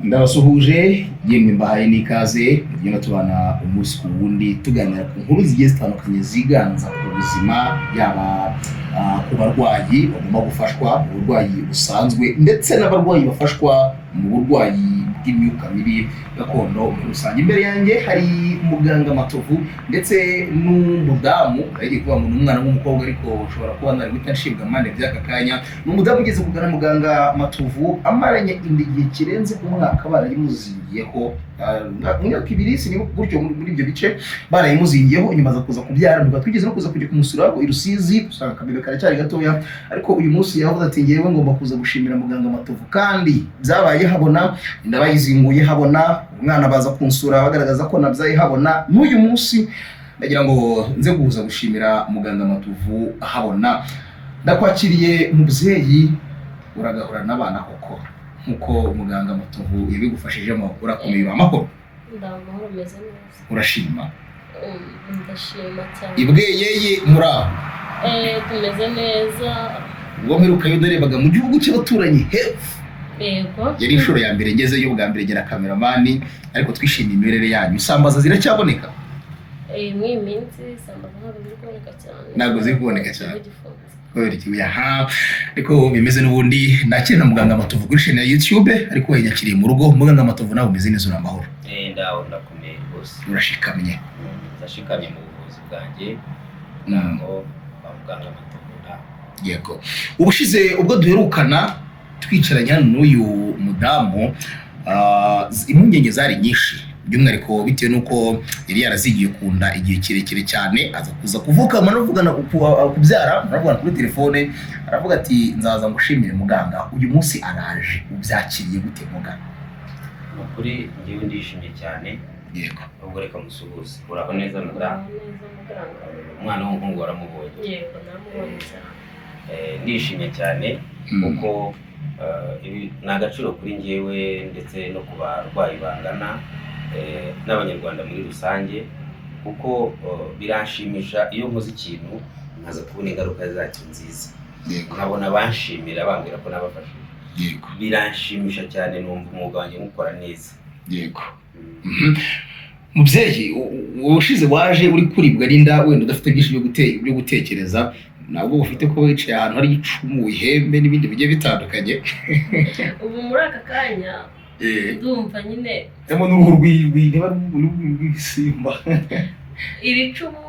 Ndabasuhuje yemwe, mbahaye n'ikaze. Mugenda tubana umunsi ku wundi, tuganira ku nkuru zigiye zitandukanye ziganza ku buzima, yaba ku barwayi bagomba gufashwa mu burwayi busanzwe, ndetse n'abarwayi bafashwa mu burwayi bw'imyuka mibi gakondo muri rusange. Imbere yanjye hari muganga Matovu ndetse n'umudamu. Ari kuvuga ngo ni umwana w'umukobwa, ariko ushobora kuba nari guhita nshibwa amande by'aka kanya. Ni umudamu ugeze kugana muganga Matovu, amaranye inda igihe kirenze umwaka barayimuzingiyeho, imyaka 2 sinibuka gutyo, muri ibyo bice barayimuzingiyeho. Nyuma aza kuza kubyara. Nyuma twigeze no kuza kujya kumusura i Rusizi, usanga akabebe karacyari gatoya. Ariko uyu munsi yavuze ati: "Ngewe ngomba kuza gushimira muganga Matovu." Kandi byabaye habona, inda bayizinguye habona, umwana baza kunsura bagaragaza ko nabyaye habona. N'uyu munsi ndagira ngo nze kuza gushimira muganga Matovu habona. Ndakwakiriye mubyeyi, uragahura n'abana koko nk'uko muganga Matovu yabigufashijemo. Urakomeye, uri amahoro? Ndamahoro, meze neza. Urashima? Ndashima cyane. Ibweyeye muri aho? Tumeze neza. Ubwo mperuka yo narebaga mu gihugu cy'abaturanyi hepfo. Yego. Yari inshuro ya mbere ngezeyo, bwa mbere ngera cameraman, ariko twishimiye imimerere yanyu. Isambaza ziracyaboneka? Muri iyi minsi isambaza ntabwo ziri kuboneka cyane. Ntabwo ziri kuboneka cyane. Ikigo gifunze. Kubera iki? Aha ariko bimeze n'ubundi nakira na muganga Matovu kuri chaîne ya YouTube, ariko yanyakiriye mu rugo. Muganga Matovu, nawe umeze neza, uri amahoro? Ndaho, ndakomeye rwose. Urashikamye? Ndashikamye mu buvuzi bwanjye. Ndaho kwa muganga Matovu, ndaho. Yego, ubushize ubwo duherukana twicaranye hano n'uyu mudamu, impungenge zari nyinshi, by'umwihariko bitewe n'uko yari yarazigiye ku nda igihe kirekire cyane, aza kuza kuvuka, muravugana, kubyara muravugana kuri telefone, aravuga ati: "Nzaza ngushimire muganga." Uyu munsi araje, ubyakiriye gute muganga? Ni ukuri njyewe ndishimye cyane. Ahubwo reka musuhuze. Uraho neza mudamu? Uraho neza muganga. Umwana w'umuhungu waramubonye? Yego, namubonye cyane. Ndishimye cyane kuko ibi ni agaciro kuri njyewe ndetse no ku barwayi bangana, n'abanyarwanda muri rusange, kuko biranshimisha iyo nkoze ikintu nkaza kubona ingaruka zacyo nziza, nkabona banshimira, bambwira ko nabafashije. Biranshimisha cyane, numva umwuga wanjye nkukora neza. Mubyeyi, ubushize waje uri kuribwa n'inda, wenda udafite byinshi byo gutekereza, ntabwo ufite ko wicaye ahantu hari icumu, ihembe n'ibindi bigiye bitandukanye. Ubu muri aka kanya ndumva nyine Harimo n'uruhu rw'ijwi, niba ari uruhu rw'ibisimba. Iri cumu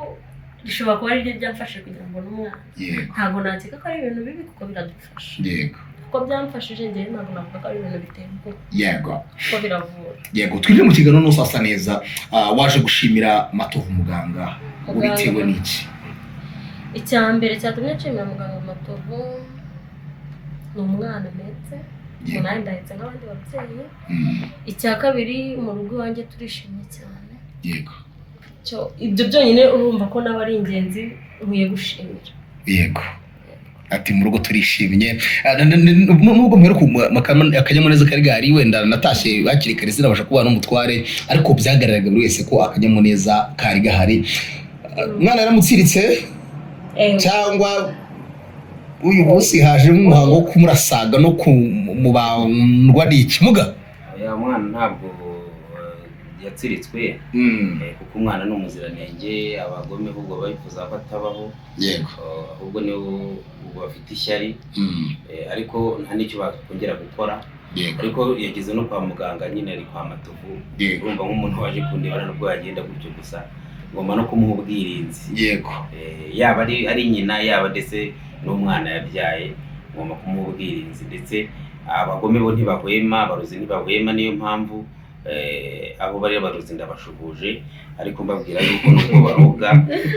rishobora kuba ariryo ryamfashe kugira ngo mbone umwana. Ntabwo nakeka ko ari ibintu bibi kuko biradufasha. Kuko byamfashije njyewe, ntabwo navuga ko ari ibintu biteye ubwoba kuko biravura. Yego, twinjire mu kiganiro n'usasa neza. Waje gushimira Matovu muganga. Muganga. Ubitewe n'iki? Icya mbere cyatumye nshimira muganga Matovu ni umwana mpetse. Nanjye ndahetse nk'abandi babyeyi. Icya kabiri, mu rugo iwanjye turishimye cyane. Ibyo byonyine urumva ko nawe ari ingenzi nkwiye gushimira. Yego, ati mu rugo turishimye. Nubwo mperuka akanyamuneza kari gahari, wenda natashye hakiri kare sinabasha kubana n'umutware, ariko byagaragaraga buri wese ko akanyamuneza kari gahari. Umwana yaramutsiritse cyangwa uyu munsi hajemo umuhango wo kumurasaga no kumubandwa n'ikimuga? Oya, mwana ntabwo yatsiritswe, kuko umwana ni umuziranenge. Abagome ahubwo bifuza ko atabaho. Ahubwo nibo bafite ishyari. Ariko nta n'icyo bakongera gukora. Ariko yageze no kwa muganga nyine, ari kwa Matovu. Urumva nk'umuntu waje kundeba, nubwo yagenda gutyo gusa, ngomba no kumuha ubwirinzi. Yaba ari nyina, yaba ndetse n'umwana yabyaye, ngomba kumuha ubwirinzi. Ndetse abagome bo ntibahwema, abarozi ntibahwema. Niyo mpamvu abo bari abarozi ndabashuhuje, ariko mbabwira yuko nubwo baroga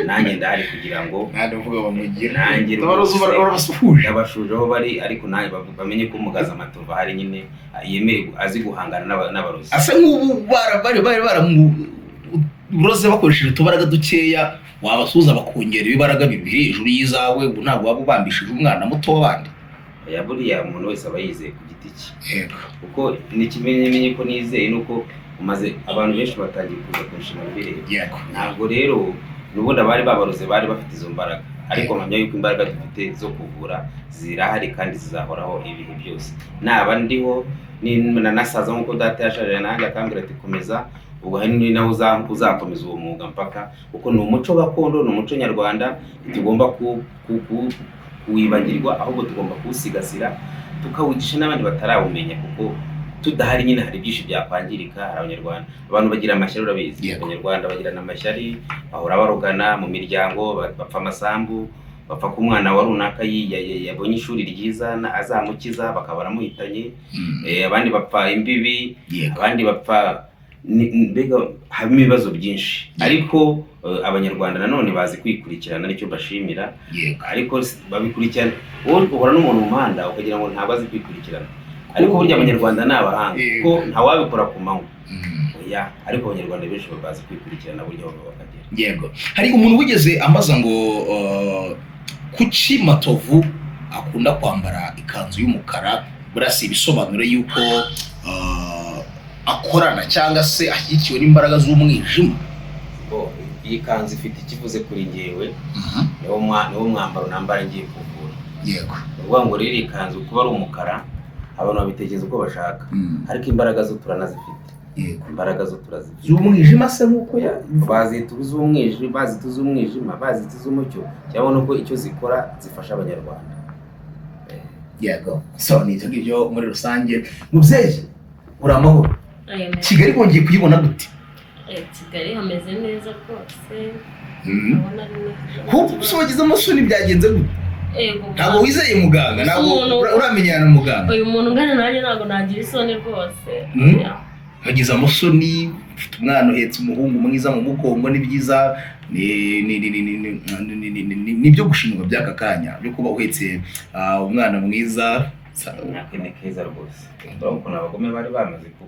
nanjye ndahari kugira ngo Nta uvuga bamugira. Nanjye Abarozi rwose urabasuhuje. Ndabashuje aho bari, ariko nanjye bamenye ko umugaza Matovu ahari nyine, yemerewe, azi guhangana n'abarozi. Asa nk'ubu bari baramuroze bakoresheje utubaraga dukeya, wabasuhuza bakongera ibibaraga bibiri hejuru y'izawe. Ubu ntabwo waba ubambishije umwana muto w'abandi? Oya, buriya umuntu wese aba yizeye ku giti cye. Kuko n'ikimenyimenyi ko nizeye nuko umaze abantu benshi batangiye kuza kunshima mbireba. Ntabwo rero n'ubundi abari babaroze bari bafite izo mbaraga. Ariko mpamya yuko imbaraga dufite zo kuvura zirahari kandi zizahoraho ibihe byose. Naba ndiho nanasaza nk'uko data yashaje nanjye akambwira ati komeza, ubwo hari ni nawe uzakomeza uwo mwuga mpaka, kuko ni umuco gakondo, ni umuco nyarwanda, ntitugomba kuwibagirwa, ahubwo tugomba kuwusigasira tukawigisha n'abandi batarawumenya, kuko tudahari nyine hari byinshi byakwangirika. Hari Abanyarwanda, abantu bagira amashyari, urabizi. Abanyarwanda bagirana amashyari, bahora barogana mu miryango, bapfa amasambu, bapfa ko umwana wa runaka yabonye ishuri ryiza azamukiza, bakaba baramuhitanye. Abandi bapfa imbibi, abandi bapfa mbega habamo ibibazo byinshi. Ariko Abanyarwanda nanone bazi kwikurikirana, nicyo mbashimira. Ariko babikurikirana, wowe uhora n'umuntu mu muhanda ukagira ngo ntabwo azi kwikurikirana, ariko burya Abanyarwanda ni abahanga, kuko ntawabikora ku manywa. Oya, ariko Abanyarwanda benshi bazi kwikurikirana, burya aho bakagera. Yego, hari umuntu wigeze ambaza ngo kuki Matovu akunda kwambara ikanzu y'umukara? Buriya si ibisobanuro yuko akorana cyangwa se ashyigikiwe n'imbaraga z'umwijima? Bo, iyi kanzu ifite ikivuze kuri njyewe, niwo mwambaro nambara ngiye kuvura. Ni ukuvuga ngo rero iyi kanzu kuba ari umukara, abantu babitekereza uko bashaka, ariko imbaraga zo turanazifite. Imbaraga zo turazifite. Z'umwijima se nk'uko bazita iz'umwijima, bazita iz'umwijima, bazita iz'umucyo, cyangwa nuko icyo zikora zifasha Abanyarwanda. Yego, so ni ibyo ngibyo muri rusange. Mubyeyi, uri amahoro? Ayo. Kigali bongeye kuyibona gute? Kigali hameze neza rwose. Ndabona ari neza. Kuko se wagize amasoni, byagenze gute? Ego. Ntabwo wizeye muganga, ntabwo uramenyana na muganga? Uyu muntu ungana nanjye ntabwo nagira isoni rwose. Wagize amasoni, ufite umwana, uhetse umuhungu mwiza mu mugongo, ni byiza, ni ibyo gushimirwa by'aka kanya byo kuba uhetse umwana mwiza. Nako ni keza rwose, urabona ukuntu abagome bari bamaze ku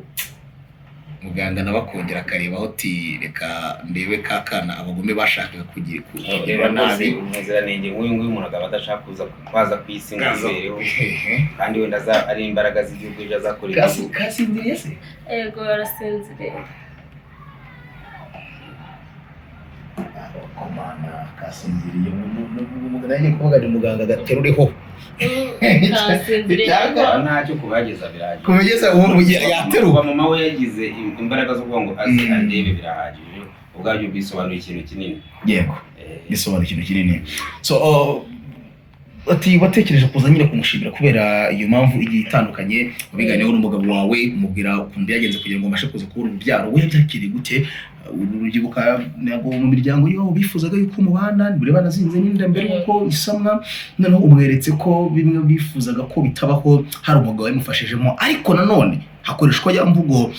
Muganga nawe akongera akareba ati reka ndebe ka kana abagome bashakaga kugira rwose nabi. Umuziranenge nk'uyu nguyu, umuntu akaba adashaka kuza kwaza ku isi ngo yibereho, kandi wenda ari imbaraga z'igihugu, ejo azakora igihugu. Kasinziriye se? Ego, arasinziriye. Komana kasinziriye, nanjye kuvuga ni muganga gaterureho. Kasinziriye. Cyangwa ntacyo kubageza birahagije. Kubageza ubu yateruwe. Kuba mama we yagize imbaraga zo kuvuga ngo aze andebe birahagije, ubwabyo bisobanuye ikintu kinini. Yego, bisobanura ikintu kinini. So ati watekereje kuza nyine kumushimira kubera iyo mpamvu igiye itandukanye, wabiganiyeho n'umugabo wawe, umubwira ukuntu byagenze kugira ngo mbashe kuza kubona urubyaro, we yabyakiriye gute? Urubyibuka ntabwo mu miryango yo bifuzaga yuko mubana, buri banazinze n'inda mbere yuko isamwa, noneho umweretse ko bimwe bifuzaga ko bitabaho, hari umugabo wabimufashijemo, ariko nanone hakoreshwa ya mvugo,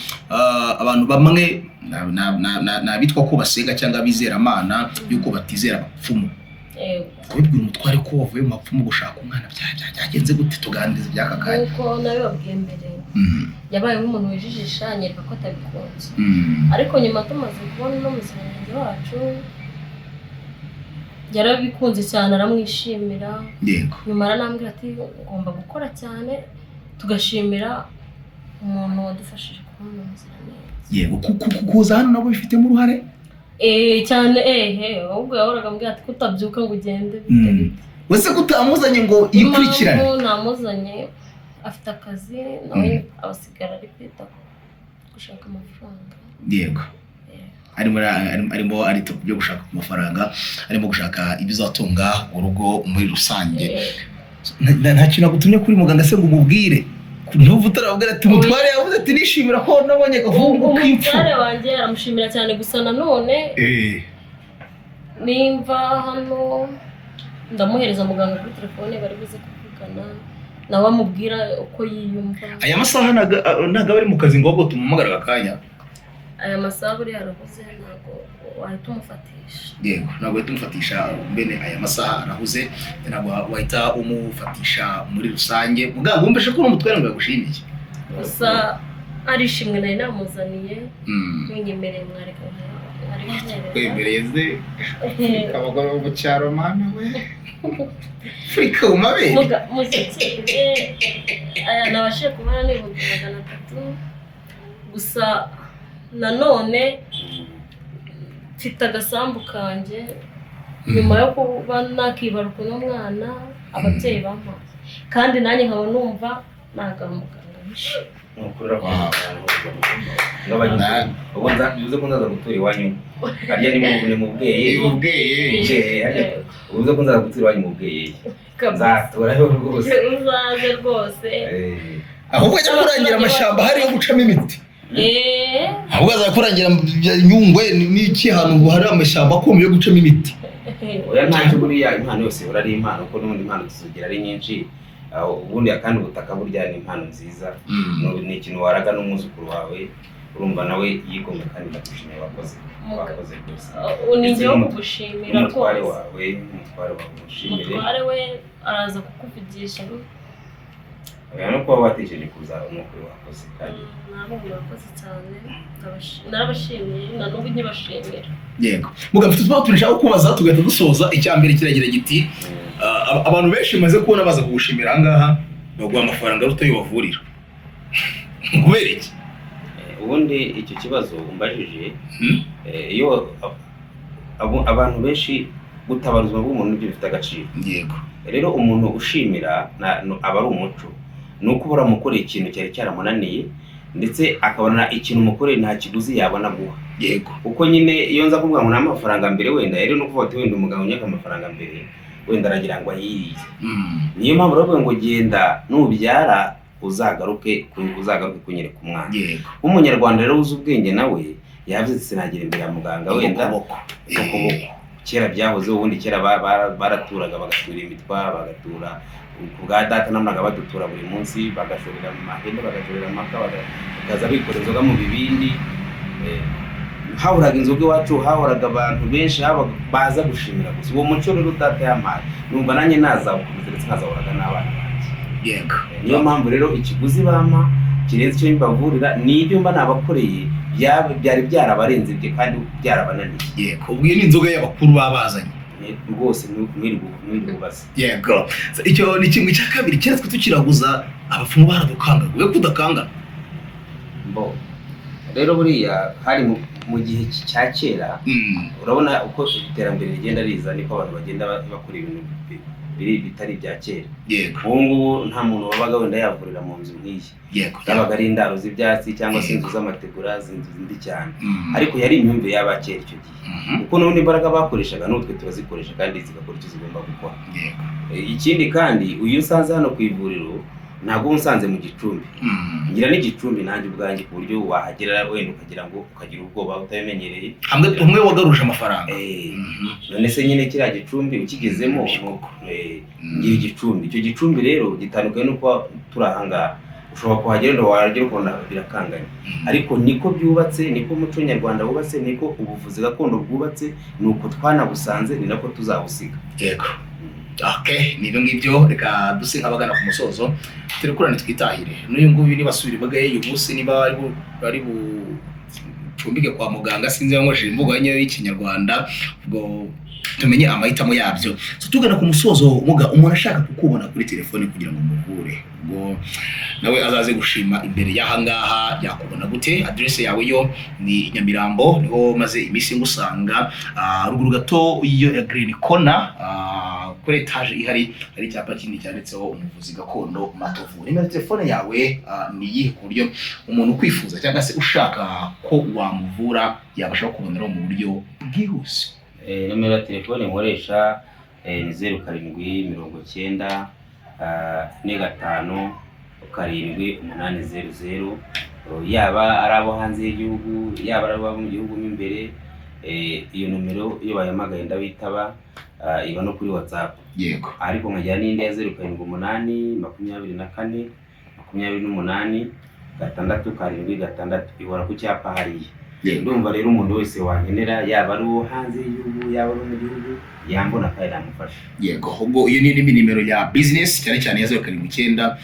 abantu bamwe n'abitwa ko basenga cyangwa bizeramana yuko batizera abapfumu. Kubibwira umutware ko wavuye mu bapfumu gushaka umwana byagenze gute? Tuganiriza iby'aka kanya. Nk'uko nabibabwiye mbere, yabaye nk'umuntu wijijisha, anyereka ko atabikunze, ariko nyuma tumaze kubona uno muziranenge wacu yarabikunze cyane, aramwishimira. Nyuma aranambwira ati ugomba gukora cyane, tugashimira umuntu wadufashije kubona umuziranenge. Yego, kuza hano nabo bifitemo uruhare? Cyane, ehe, ahubwo yahoraga ambwira ati kutabyuka ngo ugende bite bite. Wese ko utamuzanye ngo yikurikirane? Impamvu namuzanye, afite akazi nawe, abasigara ari kwita ku gushaka amafaranga. Arimo arita ku byo gushaka ku mafaranga, arimo gushaka ibizatunga urugo muri rusange. Nta kintu agutumye kuri muganga se ngo umubwire? Ntuva utarabwira ati umutware yavuze ati nishimira ko nabonye agahungu k'imfura. Umutware wanjye aramushimira cyane, gusa nanone nimva hano ndamuhereza muganga kuri telefone, bari buze kuvugana nawe amubwira uko yiyumva. Aya masaha ntago aba ari mu kazi ngo ahubwo tumuhamagare aka kanya? Aya masaha buriya arahuze, ntabwo wahita umufatisha. Yego, ntabwo wahita umufatisha, bene aya masaha arahuze, ntabwo wahita umufatisha muri rusange. Muganga, wumvishe ko n'umutware ngo yagushimiye? Gusa arishimwe nari namuzaniye, munyemereye mwareka nkarimuhereza. Kwemereye ze abagore bo mu cyaro, mana we, Afurika mu mabere. Mushyikire aya nabashije kubona ni 300,000. Gusa nanone mfite agasambu kanjye. Nyuma yo kuba nakibaruka uno mwana, ababyeyi bampaye, kandi nanjye nkaba numva nagana muganga wishimye. Ni ukuri urakoze cyane. Ubwo bivuze ko nzaza gutura iwanyu harya ni mu Bweye? Ubweye. Bweye, harya uvuze ko nzaza gutura iwanyu mu Bweye, nzaturayo rwose. Uzaze rwose. Ahubwo ajya kurangira amashyamba hariyo gucamo imiti. Ahubwo aza kurangira Nyungwe n'iki, hantu hari amashyamba akomeye yo gucamo imiti. Oya, ntacyo, buriya impano yose ihora ari impano, kuko n'ubundi impano tuzigira ari nyinshi. Ubundi kandi ubutaka burya ni impano nziza. Ni ikintu waraga n'umwuzukuru wawe, urumva nawe yigomwe. Kandi ndagushimiye, wakoze, wakoze rwose. Ni njye wo kugushimira n'umutware rwose. wawe, n'umutware wawe umushimire. Umutware we araza kukuvugisha. Oya, no kuba watekereje kuza ni ukuri wakoze kandi. Namwe murakoze cyane. Narabashimiye, na n'ubu nkibashimira. Yego muga, mfite utubazo tubiri nshaka kubaza tugahita dusoza. Icya mbere kiragira giti: abantu benshi bamaze kubona baza kugushimira aha ngaha, baguha amafaranga aruta ayo bavurira, kubera iki? Ubundi icyo kibazo umbajije, iyo abantu benshi, gutabara ubuzima bw'umuntu nibyo bifite agaciro. Rero umuntu ushimira aba ari umuco, ni uko uba uramukoreye ikintu cyari cyaramunaniye, ndetse akabona ikintu umukoreye nta kiguzi yabona guha. Kuko nyine iyo nza kuvuga ngo nta amafaranga mbere, wenda rero no kuvuga ati wenda umugabo unyaka amafaranga mbere, wenda aragira ngo ayiriye. Niyo mpamvu baravuga ngo genda nubyara uzagaruke kunyereka umwana. Nk'umunyarwanda rero uzi ubwenge, nawe yavuze ati sinagera imbere ya muganga wenda ukuboko. Ukuboko. Kera byahoze, ubundi kera baraturaga, bagatura imitwa, bagatura ku bwa data, nabonaga badutura buri munsi, bagashorera mu mahene, bagashorera amaka, bakaza bikorera inzoga mu bibindi. Hahoraga inzoga iwacu, hahoraga abantu benshi baza gushimira gusa. Uwo muco rero data yampaye, numva nanjye nazawukomeza, ndetse nkazahoraga n'abana banjye. Niyo mpamvu rero ikiguzi bampa kirenze icyo mbavurira, n'ibyo mba nabakoreye byari byarabarenze ibyo kandi byarabananiye. Yego, ubwo iyo ni inzoga y'abakuru baba bazanye. Rwose mwirwe ubaze. Yego. So, icyo ni kimwe. Cya kabiri, kera twe tukiraguza abapfumu baradukangaga, we kudakanga? Mbo rero buriya hari mu gihe cya kera. Urabona uko iterambere rigenda riza, niko abantu bagenda bakora ibintu biri bitari ibya kera. Ubu ngubu nta muntu wabaga wenda yavurira mu nzu nk'iyi. Zabaga ari indaro z'ibyatsi cyangwa se inzu z'amategura, inzu mbi cyane. Ariko yari imyumvire y'abakera icyo gihe, kuko n'ubundi imbaraga bakoreshaga n'utwe turazikoresha kandi zigakora icyo zigomba gukora. Ikindi kandi, uyu usanze hano ku ivuriro ntabwo uba unsanze mu gicumbi. Ngira n'igicumbi nanjye ubwanjye, ku buryo wahagera wenda ukagira ngo ukagira ubwoba utabimenyereye. Hamwe umwe wagaruje amafaranga. None se nyine kiriya gicumbi ukigezemo, ngira igicumbi, icyo gicumbi rero gitandukanye no kuba turi aha ngaha. Ushobora kuhagera wenda wahagera ukabona birakanganye, ariko niko byubatse, niko umuco nyarwanda wubatse, niko ubuvuzi gakondo bwubatse, ni uko twanabusanze, ni nako tuzabusiga. Yego, okay, ni ibyo ngibyo. Reka duse nk'abagana ku musozo, turekurane twitahire. N'uyu nguyu niba asubira imbaga ye uyu munsi, niba ari bucumbike kwa muganga, sinzi yankoresheje imvugo nyayo y'ikinyarwanda, ubwo tumenye amahitamo yabyo. So, tugana ku musozo, muga, umuntu ashaka kukubona kuri telefone kugira ngo muvure, ubwo nawe azaze gushima imbere y'aha ngaha, yakubona gute? Aderese yawe yo ni i Nyamirambo, niho maze iminsi ngusanga, ruguru gato iyo ya Green Corner, kuri etaje ihari hari icyapa kinini cyanditseho umuvuzi gakondo Matovu. Nimero telefone yawe ni iyihe, ku buryo umuntu ukwifuza cyangwa se ushaka ko wamuvura yabasha kukuboneraho mu buryo bwihuse? Nomero ya telefone nkoresha ni 0790 45 78 00. Yaba ari abo hanze y'igihugu, yaba ari abo mu gihugu mo imbere, iyo nomero iyo bahamagaye ndabitaba, iba no kuri WhatsApp. Ariko nkagira n'indi ya 078 24 28 676, ihora ku cyapa hariya. Ndumva rero umuntu wese wankenera, yaba ari uwo hanze y'igihugu, yaba ari uwo mu gihugu, yambona kandi namufasha. Yego, ubwo iyo ni nimero ya business cyane cyane ya 079 Ya zeru yo karindwi icyenda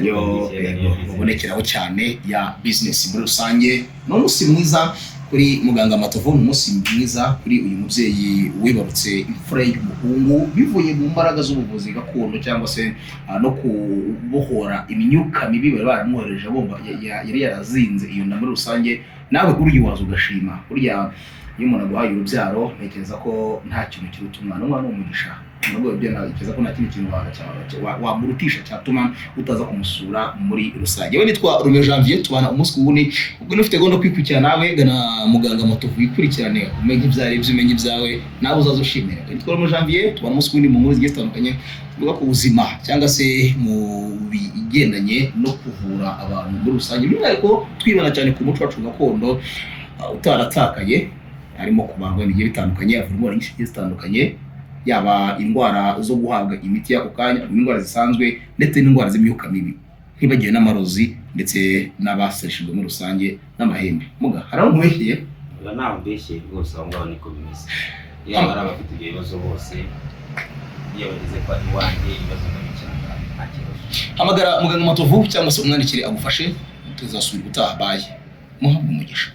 niyo yego, business. Ubonekeraho cyane ya business muri rusange. Ni umunsi mwiza kuri muganga Matovu, ni umunsi mwiza kuri uyu mubyeyi wibarutse imfura y'umuhungu bivuye mu mbaraga z'ubuvuzi gakondo, cyangwa se no kubohora imyuka mibi bari baramwohereje, bumva yari yarazinze iyo nda muri rusange. Nawe uriya waza ugashima burya. Iyo umuntu aguhaye urubyaro, ntekereza ko nta kintu kiruta umwana. Umwana ni umugisha. Nubwo ibyo ntekereza ko nta kindi kintu wamurutisha cyatuma utaza kumusura muri rusange. We nitwa Romeo Janvier, tubana umunsi ku wundi. Ubwo niba ufite gahunda yo kwikurikirana nawe, gana muganga Matovu wikurikirane, umenye ibyo ari byo, umenye ibyawe, nawe uzaza ushimira. Nitwa Romeo Janvier, tubana umunsi ku wundi mu nkuru zigiye zitandukanye tuvuga ku buzima cyangwa se mu bigendanye no kuvura abantu muri rusange, by'umwihariko twibanda cyane ku muco wacu gakondo utaratakaye, harimo kubagwa bigiye bitandukanye, avura indwara nyinshi zigiye zitandukanye, yaba indwara zo guhabwa imiti y'ako kanya, indwara zisanzwe ndetse n'indwara z'imyuka mibi, ntibagiwe n'amarozi ndetse n'abasereshejwe muri rusange n'amahembe. Muga, hari aho nkubeshyeye? Oya, ntaho mbeshyeye rwose, aho ngaho niko bimeze. Yaba ari abafite ibyo bibazo bose, iyo bageze kwa iwanjye ibibazo ndabikemura, nta kibazo. Hamagara muganga Matovu cyangwa se umwandikire agufashe. Tuzasubira ubutaha. Baye, muhabwe umugisha.